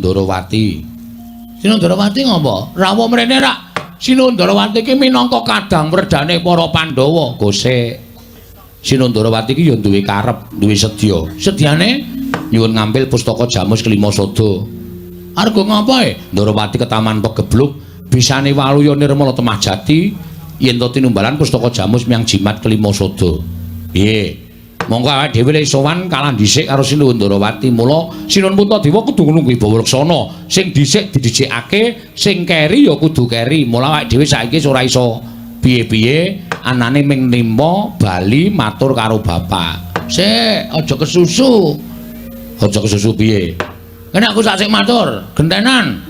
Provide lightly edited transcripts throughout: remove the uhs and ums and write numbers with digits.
Ndarawati. Sinuwun Ndarawati ngopo? Rawuh mrene rak. Sinuwun Ndarawati iki minangka kadang werdane para Pandhawa, Gosek. Sinuwun Ndarawati iki ya duwe karep, duwe sedya. Sedyane nyuwun ngampil pustaka Jamus Kelima Sada. Arga ngapa e? Ndarawati ketaman pegebluk, bisane waluya nirmala temah jati yen to tinumbalan pustaka Jamus miyang jimat Kelima Sada. Piye? Monggo awake dhewe lek sowan kalah dhisik karo Sinuwun Ndarawati. Mula Sinuwun Puntadewa kudu nglungguhi bawa laksana. Sing dhisik didhisikake, sing keri ya kudu keri. Mula awake dhewe saiki ora iso piye-piye, anane ming nimpa bali matur karo bapak. Sik, aja kesusu. Aja kesusu piye? Kene aku sak sik matur, gentenan.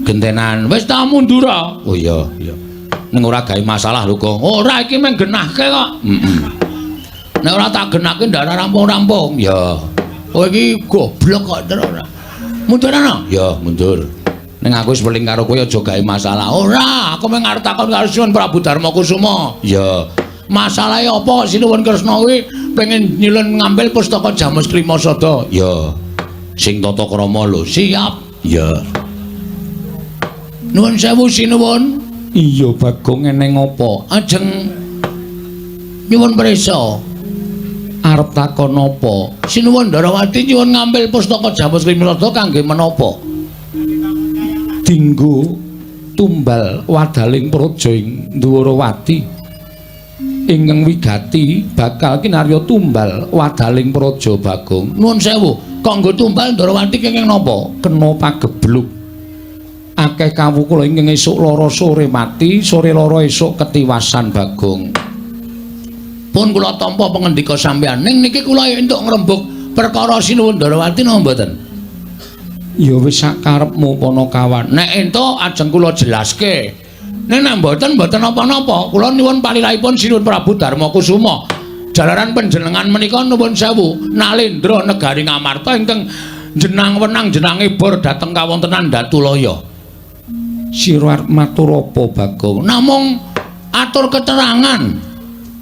Gentenan. Wis ta mundur. Oh iya, iya. Ning ora gawe masalah lho, Kong. Ora, iki mung genahke kok. Heeh. Nek ora tak genahke ndak rampung-rampung. Ya. Oh iki goblok kok terus ora. Mundur ana? Ya, mundur. Ning aku wis weling karo kowe aja gawe masalah. Ora, aku mung arep takon karo Sinuwun Prabu Darma Kusuma. Ya. Masalahe apa Sinuwun Kresna kuwi pengen nyilon ngambil pustaka Jamus Klima Sada? Ya. Sing tata krama lho. Siap. Ya. Nuwun sewu Sinuwun. Iya, Bagong, eneng apa? Ajeng nyuwun prisa. Arep takon apa? Sinuwun Ndarawati nyuwun ngambil pustaka Jamus Klima Sada kangge menapa? Dinggo tumbal wadaling praja ing Ndwarawati. Ingkang wigati bakal kinarya tumbal wadaling praja, Bagong. Nuwun sewu, kok nggo tumbal Ndarawati kenging napa? Kena pagebluk. Akeh kawula ingkang esuk lara sore mati, sore lara esuk ketiwasan, Bagong. Pun kula tampa pangendika sampeyan. Ning niki kula entuk ngrembug perkara Sinuwun Ndarawati napa mboten? Ya wis sak karepmu, Panakawan. Nek entuk ajeng kula jelaske. Ning nek mboten, mboten napa-napa. Kula nyuwun palilahipun Sinuwun Prabu Darma Kusuma. Jalaran panjenengan menika nuwun sewu nalendra negari Ngamarta ingkang jenang wenang jenange bor dhateng kawontenan Datulaya. Sira arep matur apa, Bagong? Namung atur keterangan.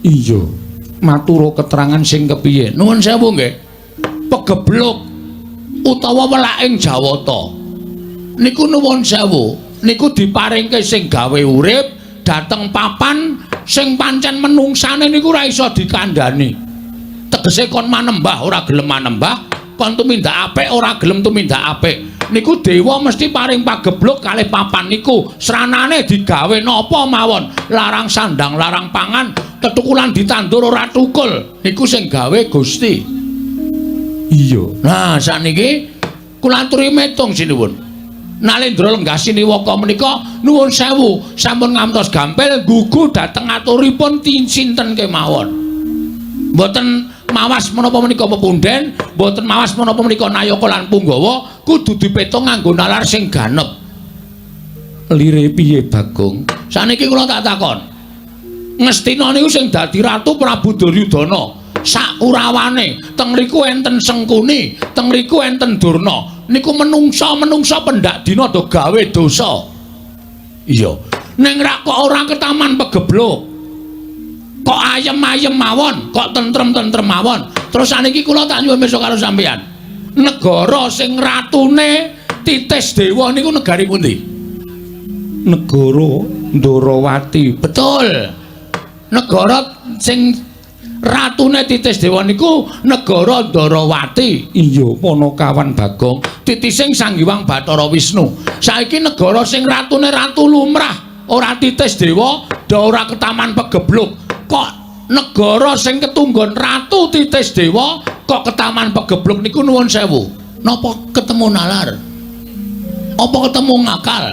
Iya. Matur keterangan sing kepiye? Nuwun sewu nggih. Pegebluk utawa welaking Jawata. Niku nuwun sewu, niku diparingke sing gawe urip dhateng papan sing pancen menungsane niku ora iso dikandhani. Tegese kon manembah ora gelem manembah, kon tumindak apik ora gelem tumindak apik. Niku dewa mesti paring pagebluk kalih papan niku. Sranane digawe napa mawon, larang sandang, larang pangan, tetukulan ditandur ora tukul. Niku sing gawe Gusti. Iya. Nah, sakniki kula aturi metung sinuwun. Nalendra lenggah siniwaka menika nuwun sewu sampun ngantos gampil gugu dhateng aturipun sinten kemawon. Mboten mawas menapa menika pepunden, mboten mawas menapa menika nayaka lan punggawa, kudu dipetung nganggo nalar sing ganep. Lire piye, Bagong? Saniki kula tak takon. Ngastina niku sing dadi ratu Prabu Duryudana. Sak kurawane teng mriku enten Sengkuni, teng mriku enten Durna. Niku menungsa-menungsa pendak dina do gawe dosa. Iya. Ning rak kok ora ketaman pegebluk. Kok ayem-ayem mawon, kok tentrem-tentrem mawon. Terus saniki kula tak nyuwun pirsa karo sampeyan. Negara sing ratune Titis Dewa niku negari pundi? Negara Ndarawati. Betul. Negara sing ratune Titis Dewa niku negara Ndarawati. Iya, Panakawan Bagong. Titising Sang Hyang Bathara Wisnu. Saiki negara sing ratune ratu lumrah, ora Titis Dewa, do ora ketaman pegebluk. Kok negara sing ketunggon ratu Titis Dewa kok ketaman pegebluk niku nuwun sewu. Napa ketemu nalar? Apa ketemu ngakal?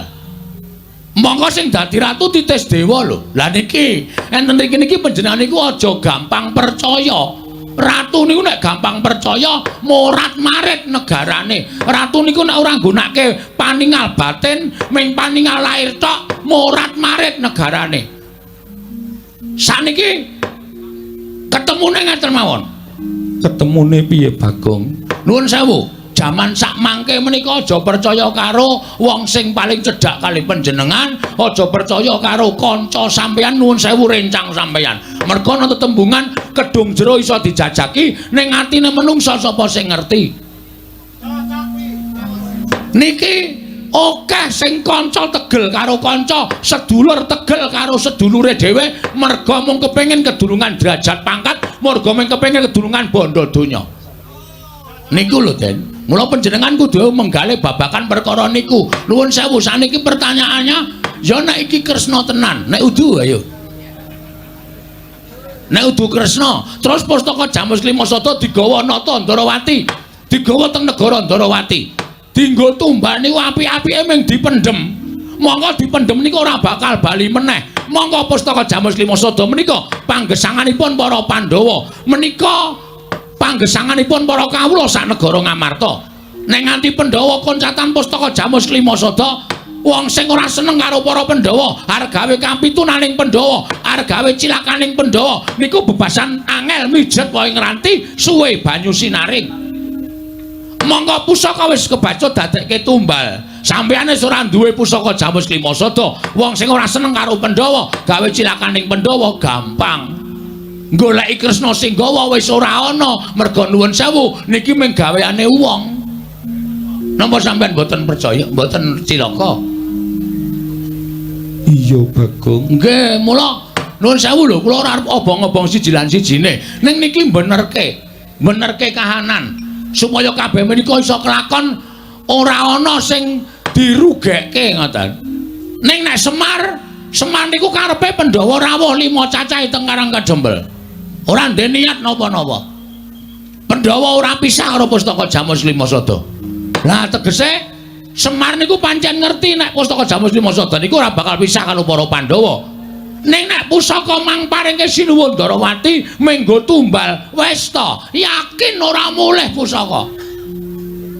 Monggo sing dadi ratu Titis Dewa lho. Lah niki enten mriki niki panjenengan niku aja gampang percaya. Ratu niku nek gampang percaya morat-marit negarane. Ratu niku nek ora nggunake paningal batin, ming paningal lair tok, morat-marit negarane. Saniki ketemune ngeten mawon. Ketemune piye, Bagong? Nuwun sewu. Jaman sak mangke menika aja percaya karo wong sing paling cedhak kali panjenengan, aja percaya karo kanca sampeyan, nuwun sewu rencang sampeyan. Merga ana tetembungan kedung jero iso dijajaki, ning atine menungsa sapa sing ngerti? Niki akeh sing kanca tegel karo kanca, sedulur tegel karo sedulure dhewe merga mung kepengin kedulungan derajat pangkat, merga mung kepengin kedulungan bondo donya. Niku lho, Den. Mula panjenengan kudu menggalih babakan perkara niku. Nuwun sewu, saniki pertanyaannya, ya nek iki Kresna tenan, nek udu ayo. Nek udu Kresna, terus pustaka Jamus Klima Sada digawa Nata Ndorowati, digawa teng negara Ndorowati. Dinggo tumbal niku apik-apike mung dipendhem. Monggo dipendhem niku ora bakal bali meneh. Monggo pustaka Jamus Klima Sada menika panggesanganipun para Pandhawa, menika panggesanganipun para kawula sak negara Ngamarta. Nek nganti Pandhawa koncatan pustaka Jamus Klima Sada, wong sing ora seneng karo para Pandhawa, arep gawe kapitunaning Pandhawa, arep gawe cilakaning Pandhawa, niku bebasan angel mijet wae ngranti suwe banyu sinaring. Monggo pusaka wis kebacut dadekke tumbal. Sampeyan wis ora duwe pusaka Jamus Klima Sada, wong sing ora seneng karo Pandhawa, gawe cilakaning Pandhawa gampang. Goleki Kresna sing gawa wis ora ana, merga nuwun sewu niki mung gaweane wong. Napa sampeyan mboten percaya, mboten cilaka? Iya, Bagong. Nggih, mula nuwun sewu lho, kula ora arep obong-obong siji lan sijine. Ning niki benerke, benerke kahanan supaya kabeh menika iso kelakon ora ana sing dirugekke ngoten. Ning nek Semar, Semar niku karepe Pandhawa rawuh 5 cacahe teng Karang Kajembel. Ora ndek niat napa-napa. Pandhawa ora pisah karo pustaka Jamus Klima Sada. Lah tegese Semar niku pancen ngerti nek pustaka Jamus Klima Sada niku ora bakal pisah karo para Pandhawa. Ning nek pusaka mang paringke Sinuwun Ndarawati menggo tumbal wis ta, yakin ora mulih pusaka.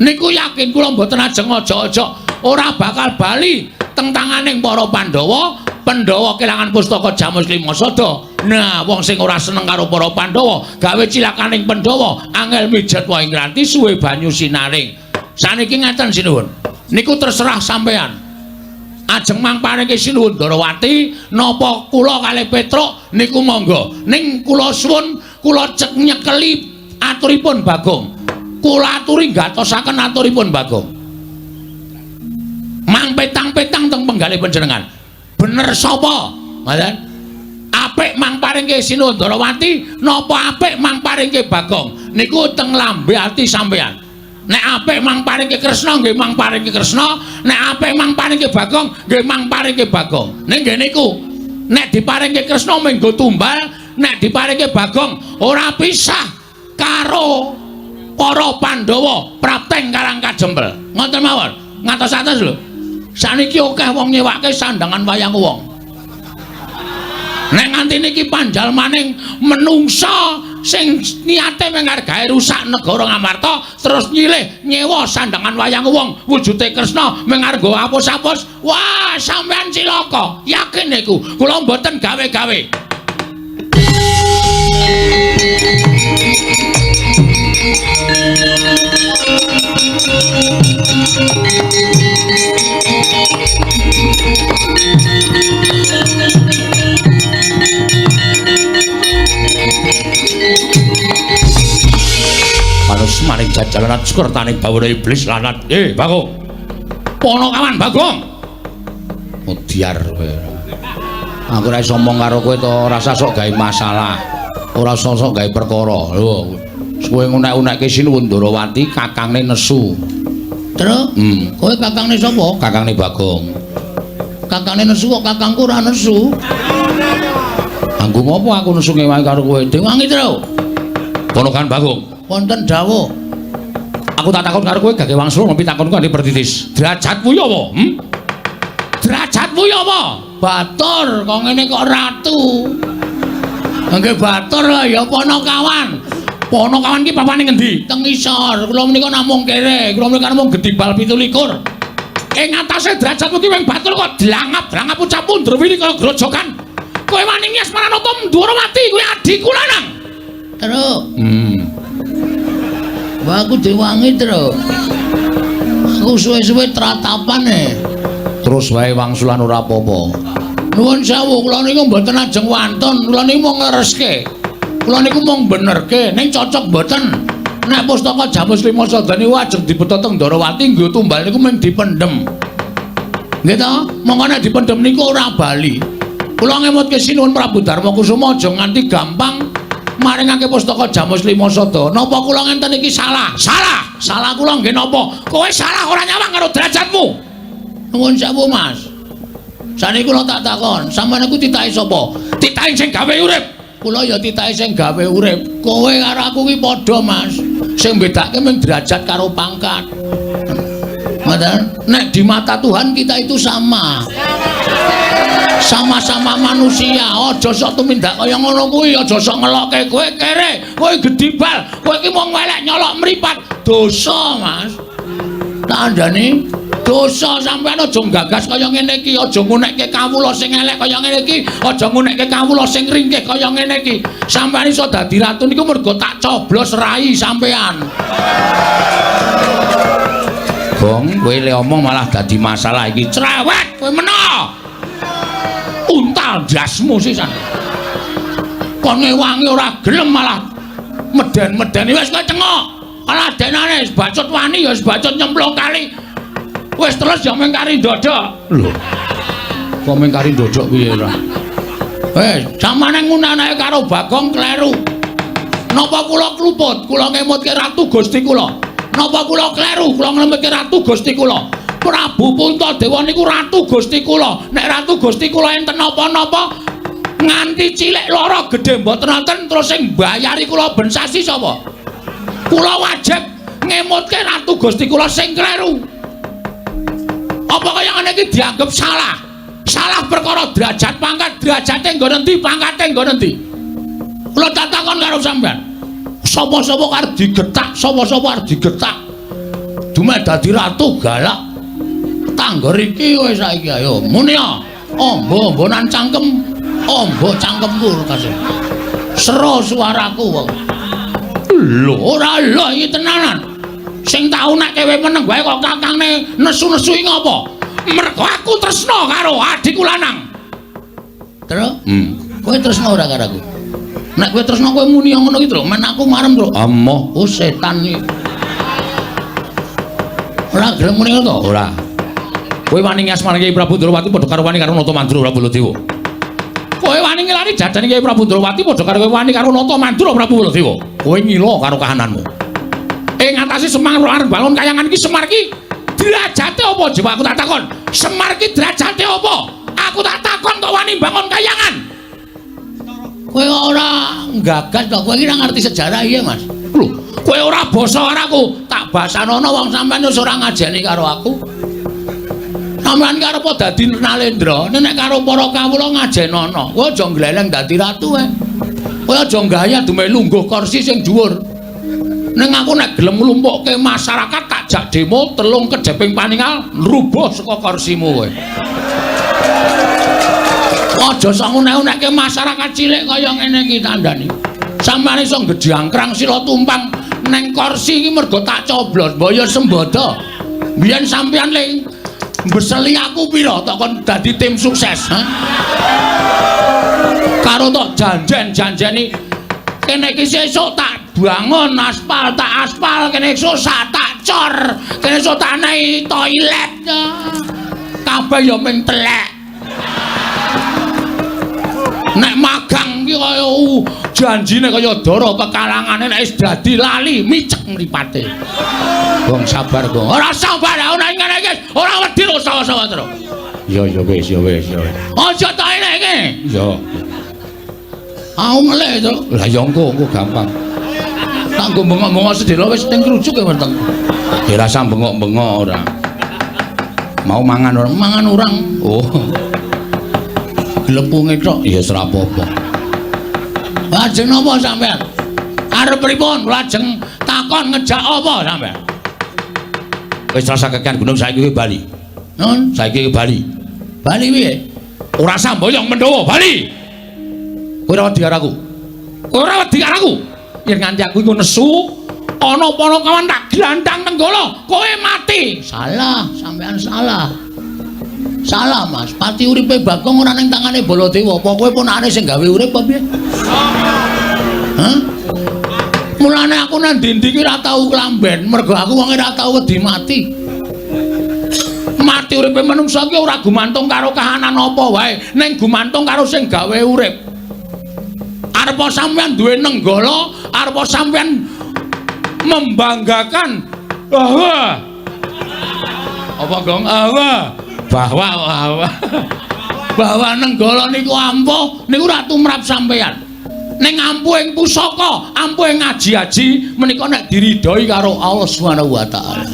Niku yakin kula mboten ajeng aja-aja ora bakal bali teng tanganing para Pandhawa. Pandhawa kelangan pustaka Jamus Klima Sada. Nah, wong sing ora seneng karo para Pandhawa, gawe cilakaning Pandhawa, angel mijet wae ngranti suwe banyu sinaring. Saniki ngeten sinuwun. Niku terserah sampean. Ajeng mang paringke Sinuwun Ndarawati napa kula kalih Petruk niku monggo. Ning kula suwun kula cek nyekeli aturipun Bagong. Kula aturi gatosaken aturipun Bagong. Mang petang-petang teng penggalih panjenengan. Bener sapa? Ngoten. Apik mang paringke Sinuwun Ndarawati napa apik mang paringke Bagong? Niku teng lambe ati sampean. Nek apik mang paringke Kresna nggih mang paringke Kresna, nek apik mang paringke Bagong nggih mang paringke Bagong. Ning nggih niku, nek diparingke Kresna menggo tumbal, nek diparingke Bagong ora pisah karo para Pandhawa prapteng Karang Kajempel. Ngoten mawon. Ngatos-atos lho. Saniki akeh wong nyewake sandangan wayang wong. Nek nganti niki panjalmaning menungsa sing niate mung gawe rusak negara Ngamarta terus nyilih nyewa sandangan wayang wong wujude Kresna mung arep nggo apus-apus, wah sampean cilaka, yakin niku kula mboten gawe-gawe. Manus maring jajalan sukertaning bawana iblis lanat. Bagong. Ponokawan Bagong. Mudyar kowe. Aku ora iso omong karo kowe to, ora usah sok gawe masalah. Ora usah sok gawe perkara. Lho, kowe ngunek-unekke Sinuwun Ndarawati kakangne nesu. Truk, kowe kakangne sapa? Kakangne Bagong. Kakangne nesu kok kakangku ora nesu. Anggo ngopo aku nesu ngewangi karo kowe? Dewangi, Truk. Ponokan Bagong. Wonten dawuh. Aku tak takon karo kowe gage wangsul ngopi takonku kanthi pertitis. Derajatmu ya apa? Derajatmu ya apa? Batur kok ngene kok ratu. Nggih batur lah ya ponokawan. Ponokawan ki papane ngendi? Teng isor. Kula menika namung kere, kula menika namung gedibal 27. Ing atase derajatmu ki wing batur kok dlangap-dlangap ucapmu ndrewili kaya grojokan. Kowe wani ngias Maranata Ndwarawati kuwi adhiku lanang. Truk. Wah, aku diwangi, Truk. Aku suwe-suwe tratapan e. Terus wae wangsulan ora apa-apa. Nuwun sewu, kula niku mboten ajeng wantun, kula niku mung nglereske. Kula niku mung benerke, ning cocok mboten. Nek pustaka Jamus Lima Sada niku ajeng dibeta teng Ndorowati nggo tumbal niku mung dipendhem. Nggih ta? Mongko nek dipendhem niku ora bali. Kula ngemutke Sinuwun Prabu Darma Kusuma aja nganti gampang maringake pustaka Jamus Lima Sada. Napa kula ngenten iki salah? Salah. Salah kula nggih napa? Kowe salah ora nyawang karo derajatmu. Nuwun sewu, Mas. Saniki kula tak takon, sampeyan niku titahe sapa? Titahe sing gawe urip. Kula ya titahe sing gawe urip. Kowe karo aku ki padha, Mas. Sing bedake mung derajat karo pangkat. Ngoten? Nek di mata Tuhan kita itu sama. Sama-sama manusia. Aja sok tumindak kaya ngono kuwi, aja sok ngelokke kowe kere, kowe gedibal, kowe iki mung welek nyolok mripat. Dosa, Mas. Tak andani dosa sampean aja nggagas kaya ngene iki, aja ngunekke kawula sing elek kaya ngene iki, aja ngunekke kawula sing ringkih kaya ngene iki. Sampean iso dadi ratu niku mergo tak coblos rai sampean. Gong, kowe le omong malah dadi masalah iki. Cerewet kowe meno. Untal ndasmu sisan. Kon ngewangi ora gelem malah meden-medeni wis kowe cengok. Alah denane wis bacut wani ya wis bacut nyemplung kali. Wis terus ya mung kari ndodok. Lho. Kok mung kari ndodok piye ora? Samane ngunanake karo Bagong kleru. Napa kula kluput? Kula ngemutke Ratu Gusti kula. Napa kula kleru? Kula ngemutke Ratu Gusti kula. Prabu Puntadewa niku Ratu Gusti kula. Nek Ratu Gusti kula enten napa-napa nganti cilik lara gedhe mboten wonten terus sing mbayari kula ben sasi sapa? Kula wajib ngemutke Ratu Gusti kula sing kleru. Apa kaya ngene iki dianggep salah? Salah perkara derajat pangkat, derajate nggon endi, pangkate nggon endi? Kula tak takon karo sampean. Sapa-sapa arep digetak, sapa-sapa arep digetak. Dumeh dadi ratu galak. Tanggor iki kowe saiki ayo muni ya. Ombo-ombonan cangkem, ombo cangkemku kasih. Sero suaraku kok. Lho, ora lho iki tenanan. Sing tau nek kowe meneng wae kok kakangne nesu-nesu iki ngopo? Mergo aku tresna karo adikku lanang. Terus? Kowe tresna ora karo aku? Nek kowe tresna kowe muni ngono iki, Tru. Men aku marem, Tru. Amoh, oh setan iki. Ora gelem muni ngono to? Ora. Kowe wani ngasmani Kyai Prabu Ndrawati padha karo wani karo Nata Mandura Prabu Baladewa. Kowe wani ngelani jajane Kyai Prabu Ndrawati padha karo kowe wani karo Nata Mandura Prabu Baladewa. Kowe ngila karo kahananmu. Ing ngatasi Semar arep bangun kayangan iki Semar iki derajate apa? Coba aku tak takon. Semar iki derajate apa? Aku tak takon kok wani bangun kayangan. Kowe ora nggagas kok kowe iki ora ngerti sejarah iya, Mas. Lho, kowe ora basa karo aku, tak basanono wong sampean wis ora ngajeni karo aku. Sampeyan ki arep dadi Nalendra, nek karo para kawula ngajenono. Kowe aja ngleleng dadi ratu ae. Kowe aja gaya dumeh lungguh kursi sing dhuwur. Ning aku nek gelem nglumpukke masyarakat tak jak demo telung kejeping paningal rubuh saka kursimu kowe. Aja sok ngunek-unekke masyarakat cilik kaya ngene iki tandani. Sampeyan iso ngejangkrang sila tumpang neng kursi iki mergo tak coblos, mbok ya sembodo. Biyen sampeyan le mbeseli aku pira tok kon dadi tim sukses, ha? Karo tok janjen-janjeni kene iki sesuk tak bangun aspal, tak aspal, kene esuk tak cor, kene esuk tak nei toilet. Kabeh ya ming telek. Nek magang ki kaya janjine kaya dara pekalangane nek wis dadi lali micek mripate. Gong sabar, Gong. Ora sabar aku nek ngene iki ora wedi ro sawa-sawa terus. Ya ya wis ya wis ya. Aja tak eleke. Ya. Aku ngelih to. Lah ya engko engko gampang. Tak nggo bengok-bengok sedhela wis ning krucuk ya weteng. Ya rasa bengok-bengok ora. Mau mangan ora? Mangan urang. Oh. Glepunge tok ya ora apa-apa. Lajeng napa sampean? Arep pripun? Lajeng takon ngejak apa sampean? Wis rasa kekean gunung saiki kowe bali. Nun, saiki kowe bali. Bali piye? Ora samboyong Mendawa, bali. Kowe ora wedi karo aku. Kowe ora wedi karo aku. Yen nganti aku iku nesu, ana panakawan tak glandang tenggala, kowe mati. Salah, sampean salah. Salah, Mas. Pati uripe Bagong ora ning tangane Baladewa. Apa kowe ponakane sing gawe urip apa piye? Hah? Mulane aku nang ndi-ndi ki ora tau klamben, mergo aku wong ora tau wedi mati. Mati uripe manungsa ki ora gumantung karo kahanan apa wae, ning gumantung karo sing gawe urip. Arepa sampeyan duwe nenggala, arepa sampeyan membanggakan bahwa apa gong bahwa bahwa bahwa nenggala niku ampuh niku ora tumrap sampeyan. Ning ampuh ing pusaka, ampuh ing aji-aji menika nek diridhoi karo Allah Subhanahu wa taala.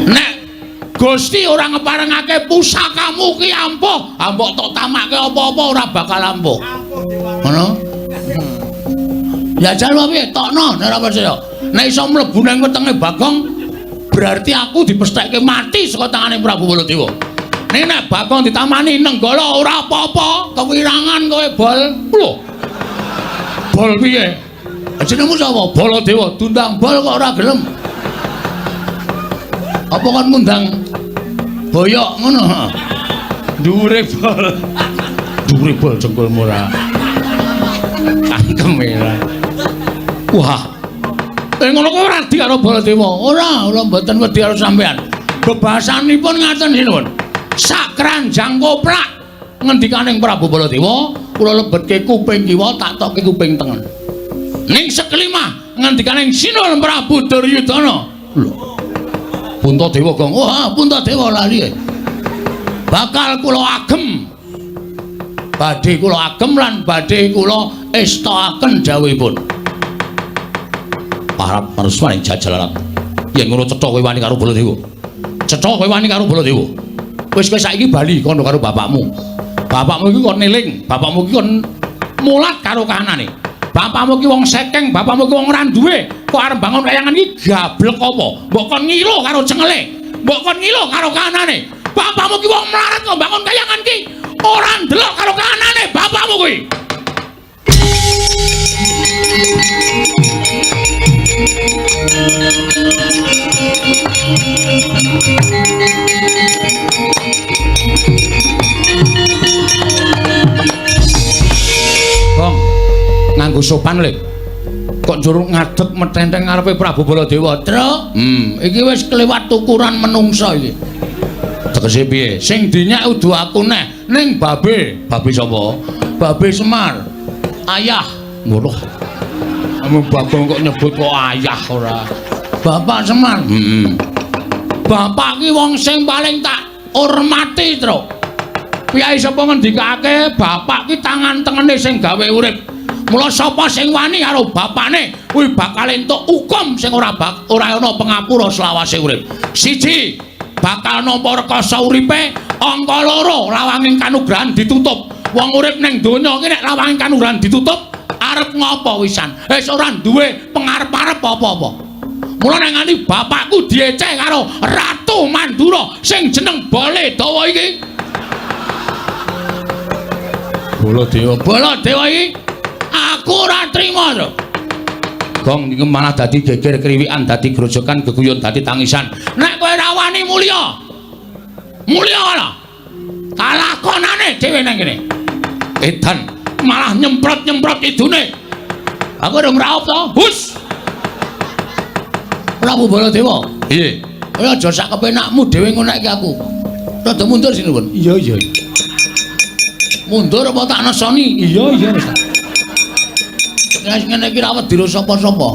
Nek Gusti ora ngeparengake pusakamu ki ampuh, mbok tok tamake apa-apa ora bakal ampuh. Ngono? Ya jan piye tokno nek ora percaya. Nek iso mlebu nang wetenge Bagong berarti aku dipestheke mati saka tangane Prabu Baladewa. Ning nek Bagong ditamani nenggala ora apa-apa, kewirangan kowe bol. Lho. Bol piye? Jenengmu sapa? Baladewa. Diundang bol kok ora gelem. Apa kon ngundang boyok ngono? Dhuwure bol. Dhuwure bol jengkolmu ora. Cangkeme ora. Wah. Ngono kok ora wedi karo Baladewa. Ora, ora mboten wedi karo sampean. Bebasanipun ngaten sinuwun. Sak keranjang koplak ngendikaning Prabu Baladewa, kula lebetke kuping kiwa tak tokke kuping tengen. Ning sekelimah ngendikaning sinuwun Prabu Duryudana. Lho. Puntadewa Gong. Wah, Puntadewa lali. Bakal kula agem. Badhe kula agem lan badhe kula estokaken dawuhipun. Parap maruswaning jajalarat. Yen ngono cetha kowe wani karo Baladewa. Cetha kowe wani karo Baladewa. Wis kowe saiki bali kono karo bapakmu. Bapakmu iki kon eling, bapakmu iki kon mulat karo kahanane. Bapakmu iki wong sekeng, bapakmu iki wong ora duwe. Kok arep bangun kayangan iki gablek apa? Mbok kon ngilo karo cengele. Mbok kon ngilo karo kahanane. Bapakmu iki wong melarat kok bangun kayangan iki ora ndelok karo kahanane bapakmu kuwi. Gong, nganggo sopan le. Kok njur ngadeg metenteng ngarepe Prabu Baladewa. Truk, iki wis kelewat ukuran menungsa iki. Tegese piye? Sing dinyak udu aku neh, ning babe. Babe sapa? Babe Semar. Ayah. Ngono. Kamu Bagong kok nyebut kok ayah ora. Bapak Semar. Heeh. Bapak ki wong sing paling tak hormati, Truk. Piyai sapa ngendikake bapak ki tangan tengene sing gawe urip. Mula sapa sing wani karo bapakne kuwi bakal entuk hukum sing ora ora ana pengapura selawase urip. Siji, bakal nampa rekasa uripe, angka loro lawanging kanugrahan ditutup. Wong urip ning donya iki nek lawanging kanugrahan ditutup, arep ngopo wisan? Wis ora duwe pengarep-arep apa-apa. Mula nek nganti bapakku dieceh karo Ratu Mandura sing jeneng Baladewa iki. Baladewa, Baladewa iki aku ora trima to. Gong niku malah dadi geger kriwikan, dadi grojokan, geguyon, dadi tangisan. Nek kowe ora wani mulya. Mulya ana. Kalakonane dhewe nang kene. Edan malah nyemprot-nyemprot idune. Aku urung raup to. Hus. Prabu Baladewa. Piye? Kowe aja sak kepenakmu dhewe ngonekke aku. Rada mundur sinuwun. Iya, iya. Mundur apa tak nesoni? Iya, iya wis. Nek ngene iki ra wedi sapa-sapa.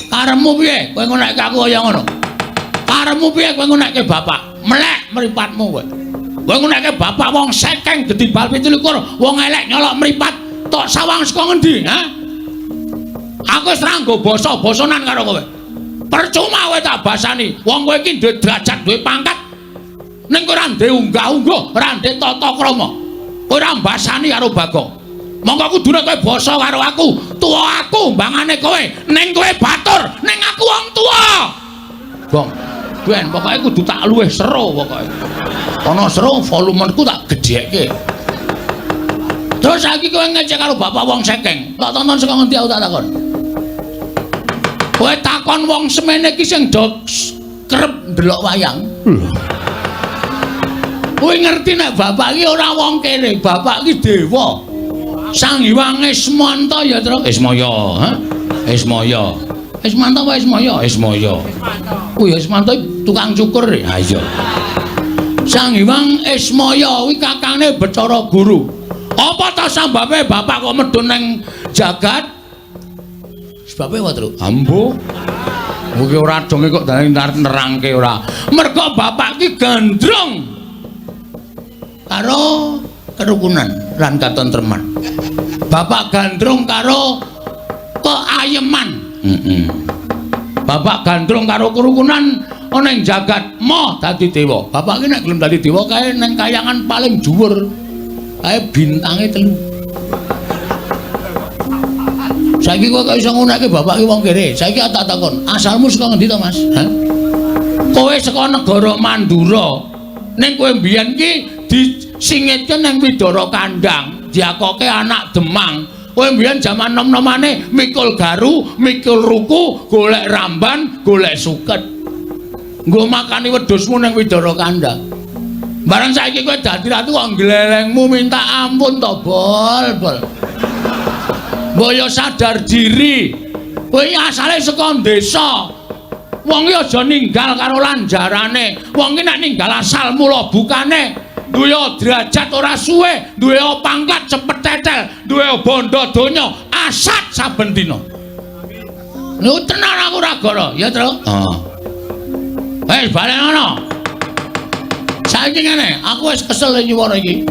Karepmu piye? Kowe ngonekke aku kaya ngono. Karepmu piye kowe ngonekke bapak? Melek mripatmu kowe. Kowe ngonekke bapak wong sekeng gedhi bal 27, wong elek nyolok mripat, tok sawang saka ngendi, ha? Aku wis ra nggo basa-basanan karo kowe. Percuma kowe tak basani. Wong kowe iki duwe derajat, duwe pangkat. Ning kowe ora ndek unggah-ungguh, ora ndek tata krama. Kowe ora mbasani karo Bagong. Monggo kudune kowe basa karo aku, tuwa aku mbangane kowe, ning kowe batur, ning aku wong tuwa. Gong, ben pokoke kudu tak luwih seru pokoke. Ana seru volumeku tak gedhekke. Terus saiki kowe ngecek karo bapak wong sekeng, tak tonton saka ngendi aku tak takon. Kowe takon wong semene iki sing do kerep ndelok wayang. Lho. Kowe ngerti nek bapak iki ora wong kene, bapak iki dewa. Sang Hyang Ismanta ya, Tru. Ismaya, ha? Ismaya. Ismanta apa Ismaya? Ismaya. Oh ya Ismanta tukang cukur. Ha iya. Sang Hyang Ismaya kuwi kakangne Bathara Guru. Apa ta sambabe bapak kok medhun ning jagat? Sebabe apa, Tru? Ambo. Kuwi ora donge kok nerangke ora. Mergo bapak ki gandrung karo kerukunan lan katentreman. Bapak gandrung karo keayeman. Bapak gandrung karo kerukunan ana ing jagat moh dadi dewa. Bapak ki nek gelem dadi dewa kae ning kayangan paling dhuwur. Kae bintange 3. Saiki kowe kok iso ngunake bapak ki wong kere. Saiki tak takon, asalmu saka ngendi to, Mas? Hah? Kowe saka negara Mandura. Ning kowe mbiyen ki disingitke ning Widara Kandang, diakoke anak Demang. Kowe mbiyen jaman nom-nomane mikul garu, mikul ruku, golek ramban, golek suket. Nggo makani wedhusmu ning Widara Kandang. Bareng saiki kowe dadi ratu kok glelengmu minta ampun to, Bol, Bol. Mbok yo sadar diri. Kowe iki asale saka desa. Wong iki aja ninggal karo lanjarane. Wong iki nek ninggal asal mula bukane duwe derajat ora suwe, duwe pangkat cepet tetel, duwe bondo donya asat saben dina. Niku tenan aku ora goro, ya, Tru? Heeh. Wis balen ngono. Saiki ngene, aku wis kesel nyuwara iki.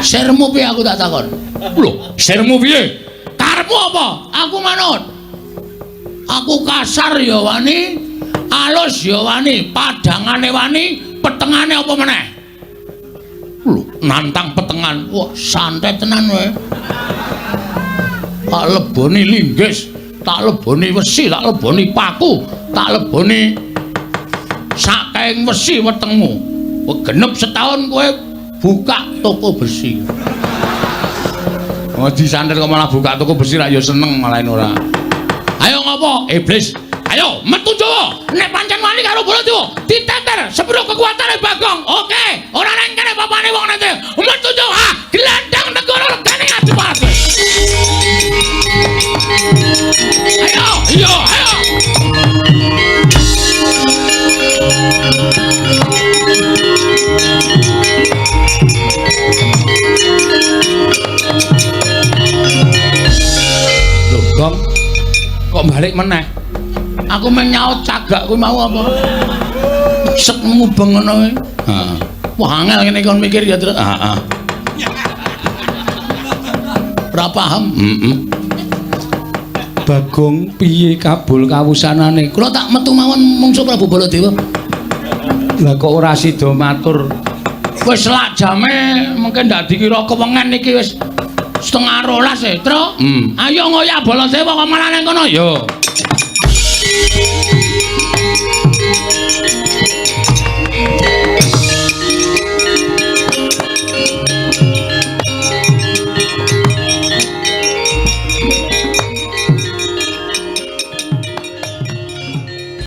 Sirmu piye aku tak takon? Lho, sirmu piye? Karepmu apa? Aku manut. Aku kasar ya wani, alus ya wani, padangane wani, petengane apa meneh? Lho, nantang petengan. Wah, santai tenan kowe. Tak leboni linggis, tak leboni wesi, tak leboni paku, tak leboni sakaing wesi wetengmu. Genep setahun kowe buka toko besi. Oh, disantet kok malah buka toko besi ra ya seneng malah ora. Ayo ngopo? Iblis. Ayo metu Jawa. Nek pancen wani karo Baladewa, diteter sepiro kekuatane Bagong. Oke, ora nang kene papane wong nete. Metu Jawa, gelandang negara legane Adipati. Ayo, iya, ayo. Loh, Gong. Kok balik meneh? Aku meng nyaut cagak kuwi mau apa? Sek mubeng ngono kuwi. Heeh. Wah, angel ngene kon mikir ya, Tru. Heeh. Ora paham. Heeh. Bagong piye kabul kawusanane? Kula tak metu mawon mungsuh Prabu Baladewa. Lah kok ora sida matur? Wis selak jame mungkin ndak dikira kewengen iki wis 11:30 e, Tru. Ayo ngoyak Baladewa kok malah nang kono. Yo.